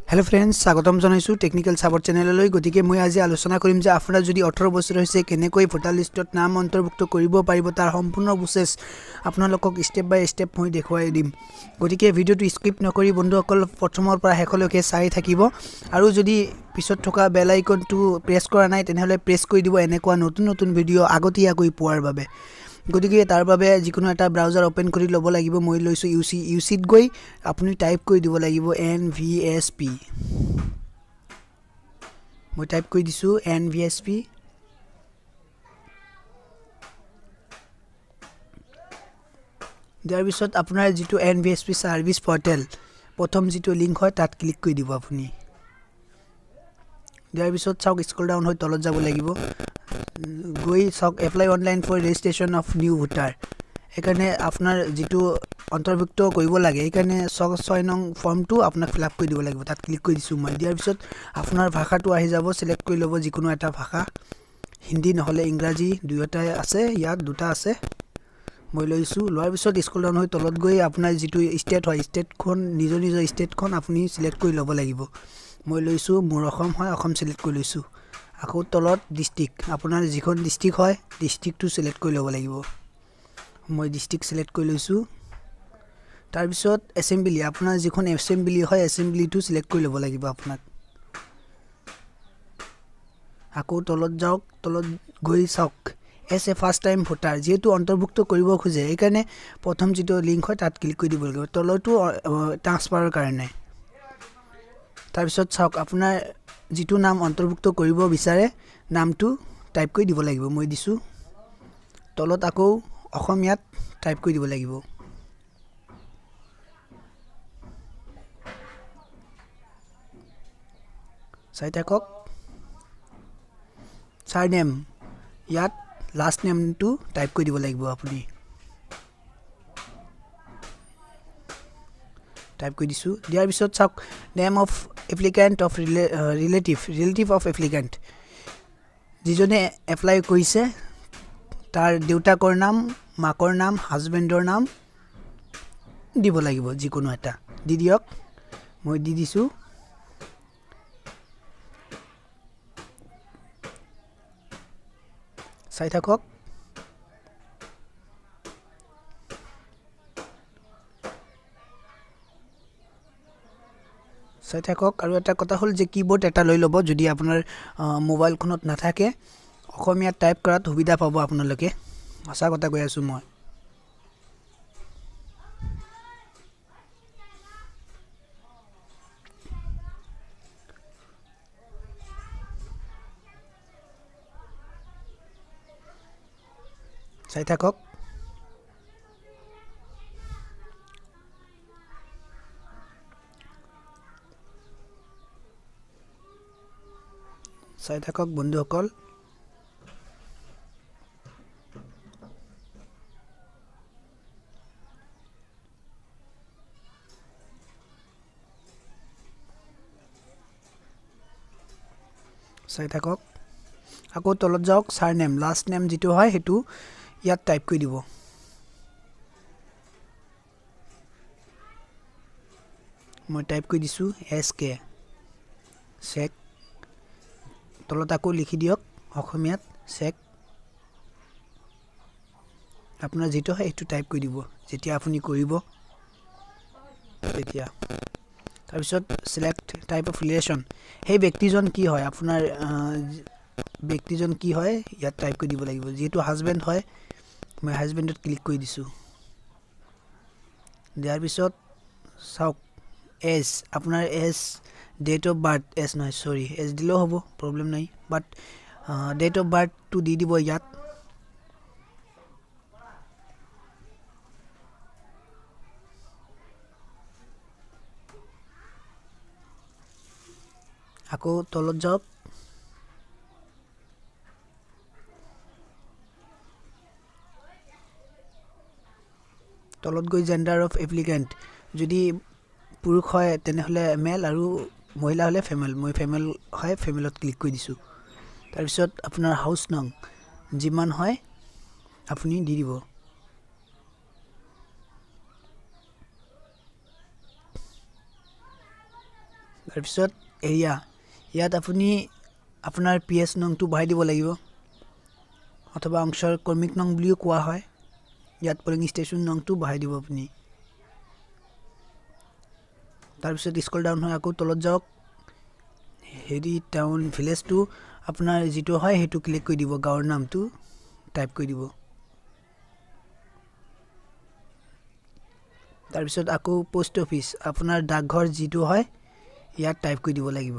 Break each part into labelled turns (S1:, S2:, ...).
S1: Hello' friends, স্বাগতম জনাইছোঁ technical support চেনেললৈ। গতিকে মই আজি আলোচনা কৰিম যে আপোনাৰ যদি 18 বছৰ হৈছে, কেনেকৈ ভোটাৰ লিষ্টত নাম অন্তৰ্ভুক্ত কৰিব পাৰিব, তাৰ সম্পূৰ্ণ প্ৰচেছ আপোনালোকক ষ্টেপ বাই ষ্টেপ মই দেখুৱাই দিম। গতিকে ভিডিঅ'টো স্কিপ নকৰি বন্ধুসকল প্ৰথমৰ পৰা শেষলৈকে চাই থাকিব আৰু যদি পিছত থকা বেল আইকনটো প্ৰেছ কৰা নাই, তেনেহ'লে প্ৰেছ কৰি দিব, এনেকুৱা নতুন নতুন ভিডিঅ' আগতীয়াকৈ পোৱাৰ বাবে। গতিকে তাৰ বাবে যিকোনো এটা ব্ৰাউজাৰ অ'পেন কৰি ল'ব লাগিব। মই লৈছোঁ ইউ চি। ইউ চিত গৈ আপুনি টাইপ কৰি দিব লাগিব এনভিএছপি। মই টাইপ কৰি দিছোঁ এনভিএছপি। দিয়াৰ পিছত আপোনাৰ যিটো এনভিএছপি ছাৰ্ভিচ পৰ্টেল, প্ৰথম যিটো লিংক হয়, তাত ক্লিক কৰি দিব আপুনি। দিয়াৰ পিছত চাওক, স্ক্ৰল ডাউন হৈ তলত যাব লাগিব। গৈ চাওক, "Apply online for registration of new voter"। সেইকাৰণে আপোনাৰ যিটো অন্তৰ্ভুক্ত কৰিব লাগে, সেইকাৰণে 6 নং ফৰ্মটো আপোনাক ফিল আপ কৰি দিব লাগিব। তাত ক্লিক কৰি দিছোঁ মই। দিয়াৰ পিছত আপোনাৰ ভাষাটো আহি যাব। চিলেক্ট কৰি ল'ব যিকোনো এটা ভাষা, হিন্দী নহ'লে ইংৰাজী, দুয়োটাই আছে ইয়াত, দুটা আছে। মই লৈছোঁ। লোৱাৰ পিছত স্ক্ৰল ডাউন হৈ তলত গৈ আপোনাৰ যিটো ষ্টেট হয়, ষ্টেটখন, নিজৰ নিজৰ ষ্টেটখন আপুনি চিলেক্ট কৰি ল'ব লাগিব। মই লৈছোঁ, মোৰ অসম হয়, অসম চিলেক্ট কৰি লৈছোঁ। আকৌ তলত ডিষ্ট্ৰিক্ট, আপোনাৰ যিখন ডিষ্ট্ৰিক্ট হয়, ডিষ্ট্ৰিক্টটো চিলেক্ট কৰি ল'ব লাগিব। মই ডিষ্ট্ৰিক্ট চিলেক্ট কৰি লৈছোঁ। তাৰপিছত এছেম্বলি, আপোনাৰ যিখন এছেম্বলি হয়, এছেম্বলিটো চিলেক্ট কৰি ল'ব লাগিব আপোনাক। আকৌ তলত যাওক। তলত গৈ চাওক, as a first time voter, যিহেতু অন্তৰ্ভুক্ত কৰিব খোজে, সেইকাৰণে প্ৰথম যিটো লিংক হয়, তাত ক্লিক কৰি দিব লাগিব। তলতো ট্ৰান্সফাৰৰ কাৰণে। তাৰপিছত চাওক, আপোনাৰ যিটো নাম অন্তৰ্ভুক্ত কৰিব বিচাৰে, নামটো টাইপ কৰি দিব লাগিব। মই দিছোঁ। তলত আকৌ অসমীয়াত টাইপ কৰি দিব লাগিব। চাই থাকক। চাৰ নেম, ইয়াত লাষ্ট নেমটো টাইপ কৰি দিব লাগিব। আপুনি টাইপ কৰি দিছোঁ। দিয়াৰ পিছত চাওক, name of applicant of relative of applicant, যিজনে এপ্লাই কৰিছে, তাৰ দেউতাকৰ নাম, মাকৰ নাম, হাজবেণ্ডৰ নাম দিব লাগিব। যিকোনো এটা দি দিয়ক। মই দি দিছোঁ। চাই থাকক। চাই থাকক। আৰু এটা কথা হ'ল যে কীবৰ্ড এটা লৈ ল'ব যদি আপোনাৰ মোবাইলখনত নাথাকে। অসমীয়াত টাইপ কৰাত সুবিধা পাব আপোনালোকে। সঁচা কথা কৈ আছোঁ মই। চাই থাকক। চাই থাকক বন্ধুসকল। চাই থাকক। আকৌ তলত যাওক। চাৰ নেম, লাষ্ট নেম যিটো হয়, সেইটো ইয়াত টাইপ কৰি দিব। মই টাইপ কৰি দিছোঁ এছ কে চেক। তলত আকৌ লিখি দিয়ক অসমীয়াত চেক। আপোনাৰ যিটো হয়, সেইটো টাইপ কৰি দিব যেতিয়া আপুনি কৰিব তেতিয়া। তাৰপিছত চিলেক্ট টাইপ অফ ৰিলেশ্যন, সেই ব্যক্তিজন কি হয়, আপোনাৰ ব্যক্তিজন কি হয়, ইয়াত টাইপ কৰি দিব লাগিব। যিহেতু হাজবেণ্ড হয়, মই হাজবেণ্ডত ক্লিক কৰি দিছোঁ। দিয়াৰ পিছত চাওক, এজ, আপোনাৰ age, date of birth, age নহয়, চৰি, এজ দিলেও হ'ব, প্ৰব্লেম নাই, বাট ডেট অফ বাৰ্থটো দি দিব ইয়াত। আকৌ তলত যাওক। তলত গৈ জেণ্ডাৰ অফ এপ্লিকেণ্ট, যদি পুৰুষ হয় তেনেহ'লে মেল আৰু মহিলা হ'লে ফিমেল। মই ফিমেল হয়, ফিমেলত ক্লিক কৰি দিছোঁ। তাৰপিছত আপোনাৰ হাউচ নং যিমান হয়, আপুনি দি দিব। তাৰপিছত এৰিয়া, ইয়াত আপুনি আপোনাৰ পি এছ নংটো বহাই দিব লাগিব, অথবা অংশৰ ক্ৰমিক নং বুলিও কোৱা হয়। ইয়াত পলিং ষ্টেচন নংটো বহাই দিব আপুনি। তাৰপিছত স্ক্ৰল ডাউন হৈ আকৌ তলত যাওক। হেৰি, টাউন ভিলেজটো আপোনাৰ যিটো হয় সেইটো ক্লিক কৰি দিব, গাঁৱৰ নামটো টাইপ কৰি দিব। তাৰপিছত আকৌ প'ষ্ট অফিচ, আপোনাৰ ডাকঘৰ যিটো হয় ইয়াত টাইপ কৰি দিব লাগিব।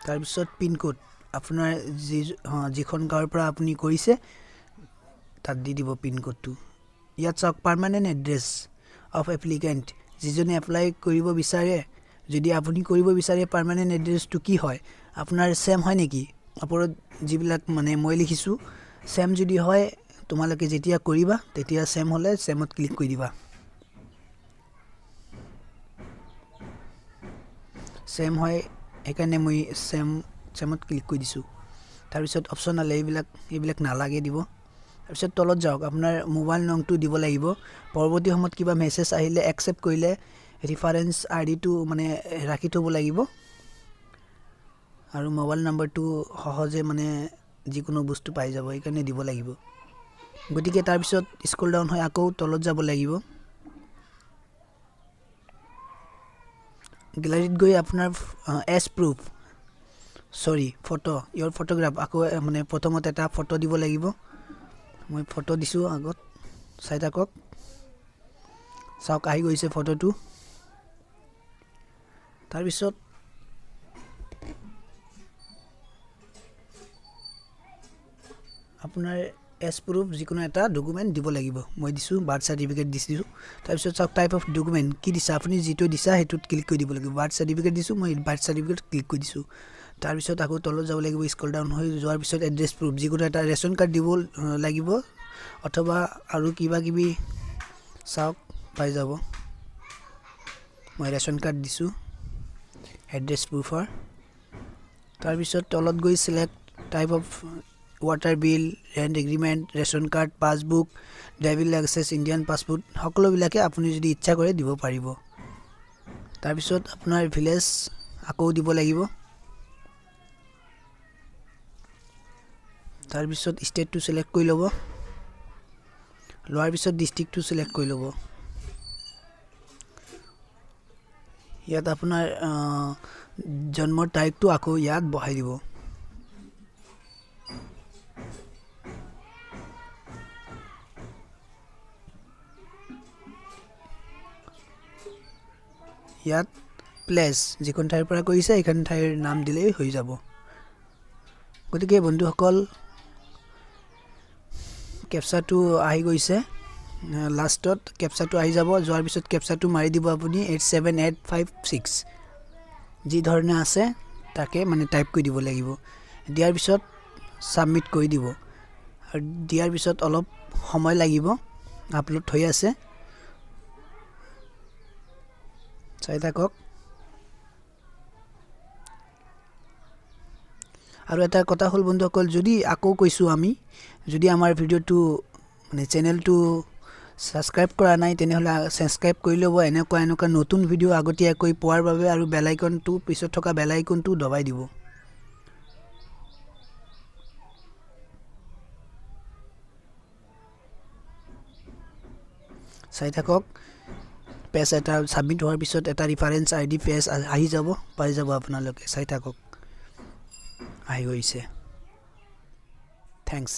S1: তাৰপিছত পিনক'ড, আপোনাৰ যিখন গাঁৱৰ পৰা আপুনি কৰিছে তাত দি দিব পিনক'ডটো। ইয়াত চাওক, পাৰ্মানেণ্ট এড্ৰেছ অফ এপ্লিকেণ্ট, যিজনে এপ্লাই কৰিব বিচাৰে, যদি আপুনি কৰিব বিচাৰে, পাৰ্মানেণ্ট এড্ৰেছটো কি হয় আপোনাৰ, ছেম হয় নেকি ওপৰত যিবিলাক মানে মই লিখিছোঁ? ছেম যদি হয়, তোমালোকে যেতিয়া কৰিবা তেতিয়া ছেম হ'লে ছেমত ক্লিক কৰি দিবা। ছেম হয়, সেইকাৰণে মই ছেমত ক্লিক কৰি দিছোঁ। তাৰপিছত অপশ্যনেল এইবিলাক নালাগে দিব। তাৰপিছত তলত যাওক, আপোনাৰ মোবাইল নংটো দিব লাগিব। পৰৱৰ্তী সময়ত কিবা মেছেজ আহিলে, একচেপ্ট কৰিলে ৰিফাৰেঞ্চ আই ডিটো মানে ৰাখি থ'ব লাগিব আৰু মোবাইল নাম্বাৰটো সহজে মানে যিকোনো বস্তু পাই যাব, সেইকাৰণে দিব লাগিব। গতিকে তাৰপিছত স্ক্ৰল ডাউন হৈ আকৌ তলত যাব লাগিব। গেলাৰীত গৈ আপোনাৰ age proof, sorry, photo, your photograph, আকৌ মানে প্ৰথমত এটা ফটো দিব লাগিব। মই ফটো দিছোঁ আগত, চাই থাকক। চাওক, আহি গৈছে ফটোটো। তাৰপিছত আপোনাৰ এজ প্ৰুফ যিকোনো এটা ডকুমেণ্ট দিব লাগিব। মই দিছোঁ, বাৰ্থ চাৰ্টিফিকেট দিছোঁ। তাৰপিছত চাওক, টাইপ অফ ডকুমেণ্ট কি দিছা আপুনি, যিটো দিছা সেইটোত ক্লিক কৰি দিব লাগিব। বাৰ্থ চাৰ্টিফিকেট দিছোঁ, মই বাৰ্থ চাৰ্টিফিকেট ক্লিক কৰি দিছোঁ। তাৰপিছত আকৌ তলত যাব লাগিব। স্ক্ৰল ডাউন হৈ যোৱাৰ পিছত এড্ৰেছ প্ৰুফ যিকোনো এটা ৰেচন কাৰ্ড দিব লাগিব অথবা আৰু কিবা কিবি, চাওক পাই যাব। মই ৰেচন কাৰ্ড দিছোঁ এড্ৰেছ প্ৰুফৰ। তাৰপিছত তলত গৈ select type of water bill, rent agreement, ration card, passbook, driving licence, Indian passport, সকলোবিলাকে আপুনি যদি ইচ্ছা কৰে দিব পাৰিব। তাৰপিছত আপোনাৰ ভিলেজ আকৌ দিব লাগিব। তাৰপিছত ষ্টেটটো ছিলেক্ট কৰি ল'ব। লোৱাৰ পিছত ডিষ্ট্ৰিক্টটো ছিলেক্ট কৰি ল'ব। ইয়াত আপোনাৰ জন্মৰ তাৰিখটো আকৌ ইয়াত বহাই দিব। ইয়াত প্লেচ, যিখন ঠাইৰ পৰা কৰিছে সেইখন ঠাইৰ নাম দিলেই হৈ যাব। গতিকে বন্ধুসকল, কেপচাটো আহি গৈছে। লাষ্টত কেপচাটো আহি যাব। যোৱাৰ পিছত কেপচাটো মাৰি দিব আপুনি 87856, যি ধৰণে আছে তাকে মানে টাইপ কৰি দিব লাগিব। দিয়াৰ পিছত ছাবমিট কৰি দিব আৰু দিয়াৰ পিছত অলপ সময় লাগিব, আপলোড হৈ আছে, চাই থাকক। আৰু এটা কথা হ'ল বন্ধুসকল, যদি আকৌ কৈছোঁ, আমি যদি আমাৰ ভিডিঅ'টো মানে চেনেলটো ছাবস্ক্ৰাইব কৰা নাই, তেনেহ'লে ছাবস্ক্ৰাইব কৰি ল'ব এনেকুৱা এনেকুৱা নতুন ভিডিঅ' আগতীয়াকৈ পোৱাৰ বাবে আৰু বেল আইকনটো, পিছত থকা বেল আইকনটো দবাই দিব। চাই থাকক, পেজ এটা ছাবমিট হোৱাৰ পিছত এটা ৰিফাৰেঞ্চ আই ডি পেজ আহি যাব, পাই যাব আপোনালোকে। চাই থাকক, আহি গৈছে। Thanks.